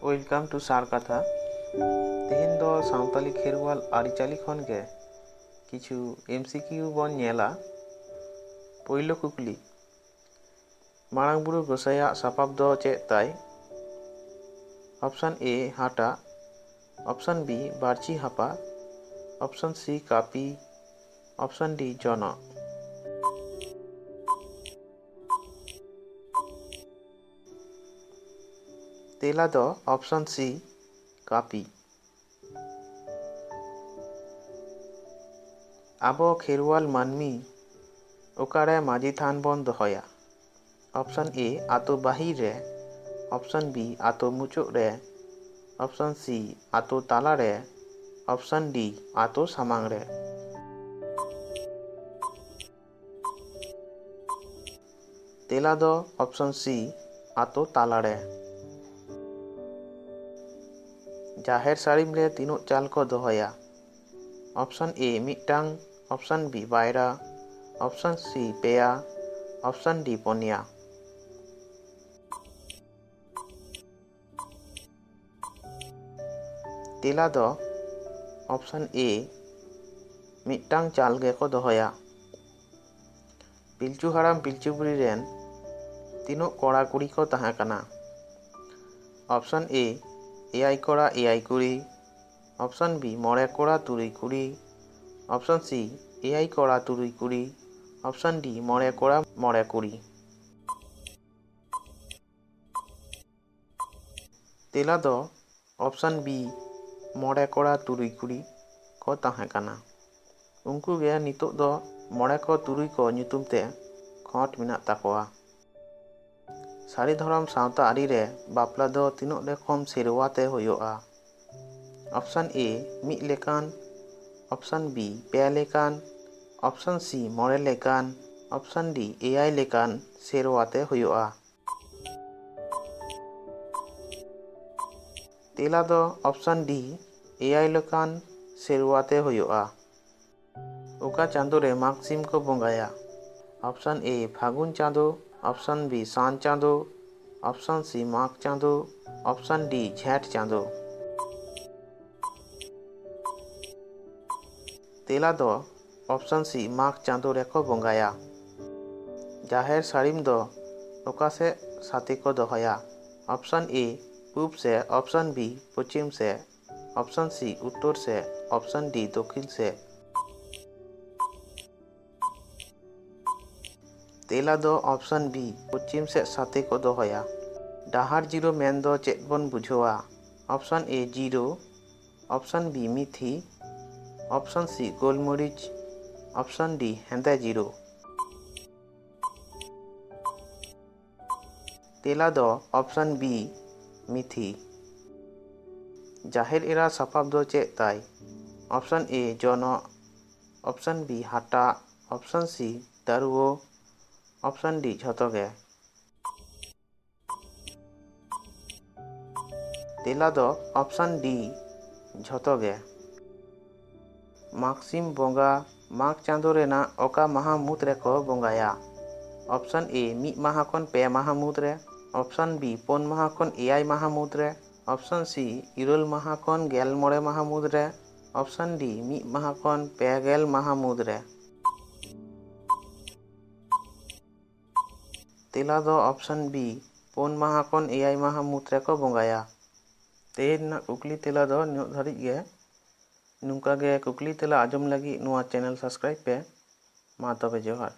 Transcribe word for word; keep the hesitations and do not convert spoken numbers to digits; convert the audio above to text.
Welcome to ᱥᱟᱨ ᱠᱟᱛᱷᱟ᱾ ᱛᱮᱦᱮᱧ ᱫᱚ ᱥᱟᱶᱛᱟᱞᱤ ᱠᱷᱮᱨᱣᱟᱞ ᱟᱹᱨᱤᱪᱟᱹᱞᱤ ᱠᱷᱚᱱ ᱜᱮ ᱠᱤᱪᱷᱩ M C Q ᱵᱚᱱ ᱧᱮᱞᱟ᱾ ᱯᱳᱭᱞᱳ ᱠᱩᱠᱞᱤ, ᱢᱟᱨᱟᱝ ᱵᱩᱨᱩ ᱜᱚᱸᱥᱟᱭᱟᱜ ᱥᱟᱯᱟᱵ ᱫᱚ ᱪᱮᱫ ᱛᱟᱭ? Option A, ᱦᱟᱴᱟᱜ᱾ Option B, ᱵᱟᱹᱨᱪᱤ ᱦᱟᱯᱟ᱾ Option C, ᱠᱟᱹᱯᱤ᱾ Option D, ᱡᱚᱱᱚᱜ᱾ ᱛᱮᱞᱟ ᱫᱚ option C, ᱠᱟᱹᱯᱤ᱾ ᱟᱵᱚ ᱠᱷᱮᱨᱣᱟᱞ ᱢᱟᱹᱱᱢᱤ ᱚᱠᱟᱨᱮ ᱢᱟᱹᱡᱷᱤ ᱛᱷᱟᱱ ᱵᱚᱱ ᱫᱚᱦᱚᱭᱟ? Option A, ᱟᱛᱳ ᱵᱟᱹᱦᱤᱨ ᱨᱮ᱾ Option B, ᱟᱛᱳ ᱢᱩᱪᱟᱹᱫ ᱨᱮ᱾ Option C, ᱟᱛᱳ ᱛᱟᱞᱟ ᱨᱮ᱾ Option D, ᱟᱛᱳ ᱥᱟᱢᱟᱝ ᱨᱮ᱾ ᱛᱮᱞᱟ ᱫᱚ option C, ᱟᱛᱳ ᱛᱟᱞᱟ ᱨᱮ᱾ ᱡᱟᱦᱮᱨ ᱥᱟᱹᱲᱤᱢ ᱨᱮ ᱛᱤᱱᱟᱹᱜ ᱪᱟᱞ ᱠᱚ ᱫᱚᱦᱚᱭᱟ? Option A, ᱢᱤᱫᱴᱟᱝ᱾ Option B, ᱵᱟᱭᱨᱟ᱾ Option C, ᱯᱮᱭᱟ᱾ Option D, ᱯᱚᱱᱭᱟ᱾ ᱛᱮᱞᱟ ᱫᱚ option A, ᱢᱤᱫᱴᱟᱝ ᱪᱟᱞ ᱜᱮᱠᱚ ᱫᱚᱦᱚᱭᱟ᱾ ᱯᱤᱞᱪᱩ ᱦᱟᱲᱟᱢ ᱯᱤᱞᱪᱩ ᱵᱩᱲᱦᱤ ᱨᱮᱱ ᱛᱤᱱᱟᱹᱜ ᱠᱚᱲᱟ ᱠᱩᱲᱤ ᱠᱚ ᱛᱟᱦᱮᱸ ᱠᱟᱱᱟ? Option A, ᱮᱭᱟᱭ ᱠᱚᱲᱟ ᱮᱭᱟᱭ ᱠᱩᱲᱤ᱾ Option B, ᱢᱚᱬᱮ ᱠᱚᱲᱟ ᱛᱩᱨᱩᱭ ᱠᱩᱲᱤ᱾ Option C, ᱮᱭᱟᱭ ᱠᱚᱲᱟ ᱛᱩᱨᱩᱭ ᱠᱩᱲᱤ᱾ Option D, ᱢᱚᱬᱮ ᱠᱚᱲᱟ ᱢᱚᱬᱮ ᱠᱩᱲᱤ᱾ ᱛᱮᱞᱟ ᱫᱚ option B, ᱢᱚᱬᱮ ᱠᱚᱲᱟ ᱛᱩᱨᱩᱭ ᱠᱩᱲᱤ ᱠᱚ ᱛᱟᱦᱮᱸ ᱠᱟᱱᱟ᱾ ᱩᱱᱠᱩ ᱜᱮ ᱱᱤᱛᱚᱜ ᱫᱚ ᱢᱚᱬᱮ ᱠᱚ ᱛᱩᱨᱩᱭ ᱠᱚ ᱧᱩᱛᱩᱢ ᱛᱮ ᱠᱷᱚᱸᱰ ᱢᱮᱱᱟᱜ ᱛᱟᱠᱚᱣᱟ᱾ ᱥᱟᱹᱨᱤ ᱫᱷᱚᱨᱚᱢ ᱥᱟᱶᱛᱟ ᱟᱹᱨᱤ ᱨᱮ ᱵᱟᱯᱞᱟ ᱫᱚ ᱛᱤᱱᱟᱹᱜ ᱨᱚᱠᱚᱢ ᱥᱮᱨᱣᱟ ᱛᱮ ᱦᱩᱭᱩᱜᱼᱟ? Option A, ᱢᱤᱫ ᱞᱮᱠᱟᱱ᱾ Option B, ᱯᱮ ᱞᱮᱠᱟᱱ᱾ Option C, ᱢᱚᱬᱮ ᱞᱮᱠᱟᱱ᱾ Option D, ᱮᱭᱟᱭ ᱞᱮᱠᱟᱱ ᱥᱮᱨᱣᱟ ᱛᱮ ᱦᱩᱭᱩᱜᱼᱟ᱾ ᱛᱮᱞᱟ ᱫᱚ option D, ᱮᱭᱟᱭ ᱞᱮᱠᱟᱱ ᱥᱮᱨᱣᱟ ᱛᱮ ᱦᱩᱭᱩᱜᱼᱟ᱾ ᱚᱠᱟ ᱪᱟᱸᱫᱳ ᱨᱮ ᱢᱟᱜᱽ ᱥᱤᱢ ᱠᱚ ᱵᱚᱸᱜᱟᱭᱟ? Option A, ᱯᱷᱟᱹᱜᱩᱱ ᱪᱟᱸᱫᱳ᱾ Option B ᱥᱟᱱ ᱪᱟᱸᱫᱚ, Option C ᱢᱟᱜᱽ ᱪᱟᱸᱫᱚ, Option D ᱡᱷᱮᱸᱴ ᱪᱟᱸᱫᱚ᱾ ᱛᱮᱞᱟ ᱫᱚ Option C ᱢᱟᱜᱽ ᱪᱟᱸᱫᱚ ᱨᱮᱠᱚ ᱵᱚᱸᱜᱟᱭᱟ᱾ ᱡᱟᱦᱮᱨ ᱥᱟᱹᱲᱤᱢ ᱫᱚ ᱚᱠᱟ ᱥᱮᱫ ᱥᱟᱛᱮ ᱠᱚ ᱫᱚᱦᱚᱭᱟ? Option A ᱯᱩᱵ ᱥᱮᱫ, Option B ᱯᱚᱪᱷᱤᱢ ᱥᱮᱫ, Option C ᱩᱛᱛᱚᱨ ᱥᱮᱫ, Option D ᱫᱚᱠᱷᱤᱱ ᱥᱮᱫ᱾ ᱛᱮᱞᱟ ᱫᱚ Option B ᱯᱚᱪᱷᱤᱢ ᱥᱮᱫ ᱥᱟᱛᱮ ᱠᱚ ᱫᱚᱦᱚᱭᱟ᱾ ᱰᱟᱦᱟᱨ ᱡᱤᱨᱳ ᱢᱮᱱ ᱫᱚ ᱪᱮᱫ ᱵᱚᱱ ᱵᱩᱡᱷᱟᱹᱣᱟ? Option A zero, Option B ᱢᱤᱛᱷᱤ, Option C ᱜᱳᱞᱢᱚᱨᱤᱪ, Option D ᱦᱮᱸᱫᱮ ᱡᱤᱨᱳ᱾ ᱛᱮᱞᱟ ᱫᱚ Option B ᱢᱤᱛᱷᱤ᱾ ᱡᱟᱦᱮᱨ ᱮᱨᱟ ᱥᱟᱯᱟᱵ ᱫᱚ ᱪᱮᱫ ᱛᱟᱭ? Option A ᱡᱚᱱᱚᱜ, Option B ᱦᱟᱴᱟᱜ, Option C ᱫᱟᱹᱨᱣᱟᱹ, Option D ᱡᱷᱚᱛᱚ ᱜᱮ᱾ ᱛᱮᱞᱟ ᱫᱚ Option D ᱡᱷᱚᱛᱚ ᱜᱮ᱾ ᱢᱟᱜᱽ ᱥᱤᱢ ᱵᱚᱸᱜᱟ ᱢᱟᱜᱽ ᱪᱟᱸᱫᱳ ᱨᱮᱱᱟᱜ ᱚᱠᱟ ᱢᱟᱦᱟ ᱢᱩᱫᱽ ᱨᱮᱠᱚ ᱵᱚᱸᱜᱟᱭᱟ? Option A ᱢᱤᱫ ᱢᱟᱦᱟ ᱠᱷᱚᱱ ᱯᱮ ᱢᱟᱦᱟ ᱢᱩᱫᱽ ᱨᱮ, Option B ᱯᱩᱱ ᱢᱟᱦᱟ ᱠᱷᱚᱱ ᱮᱭᱟᱭ ᱢᱟᱦᱟ ᱢᱩᱫᱽ ᱨᱮ, Option C ᱤᱨᱟᱹᱞ ᱢᱟᱦᱟ ᱠᱷᱚᱱ ᱜᱮᱞ ᱢᱚᱬᱮ ᱢᱟᱦᱟ ᱢᱩᱫᱽ ᱨᱮ, Option D ᱢᱤᱫ ᱢᱟᱦᱟ ᱠᱷᱚᱱ ᱯᱮ ᱜᱮᱞ ᱢᱟᱦᱟ ᱢᱩᱫᱽ ᱨᱮ᱾ ᱛᱮᱞᱟ ᱫᱚ Option B ᱯᱩᱱ ᱢᱟᱦᱟ ᱠᱷᱚᱱ ᱮᱭᱟᱭ ᱢᱟᱦᱟ ᱢᱩᱫᱽ ᱨᱮᱠᱚ ᱵᱚᱸᱜᱟᱭᱟ᱾ ᱛᱮᱦᱮᱧ ᱨᱮᱱᱟᱜ ᱠᱩᱠᱞᱤ ᱛᱮᱞᱟ ᱫᱚ ᱱᱤᱱᱟᱹᱜ ᱫᱷᱟᱹᱨᱤᱡ ᱜᱮ᱾ ᱱᱚᱝᱠᱟ ᱜᱮ ᱠᱩᱠᱞᱤ ᱛᱮᱞᱟ ᱟᱸᱡᱚᱢ ᱞᱟᱹᱜᱤᱫ ᱱᱚᱣᱟ channel subscribe ᱯᱮ᱾ ᱢᱟ ᱛᱚᱵᱮ ᱡᱚᱦᱟᱨ᱾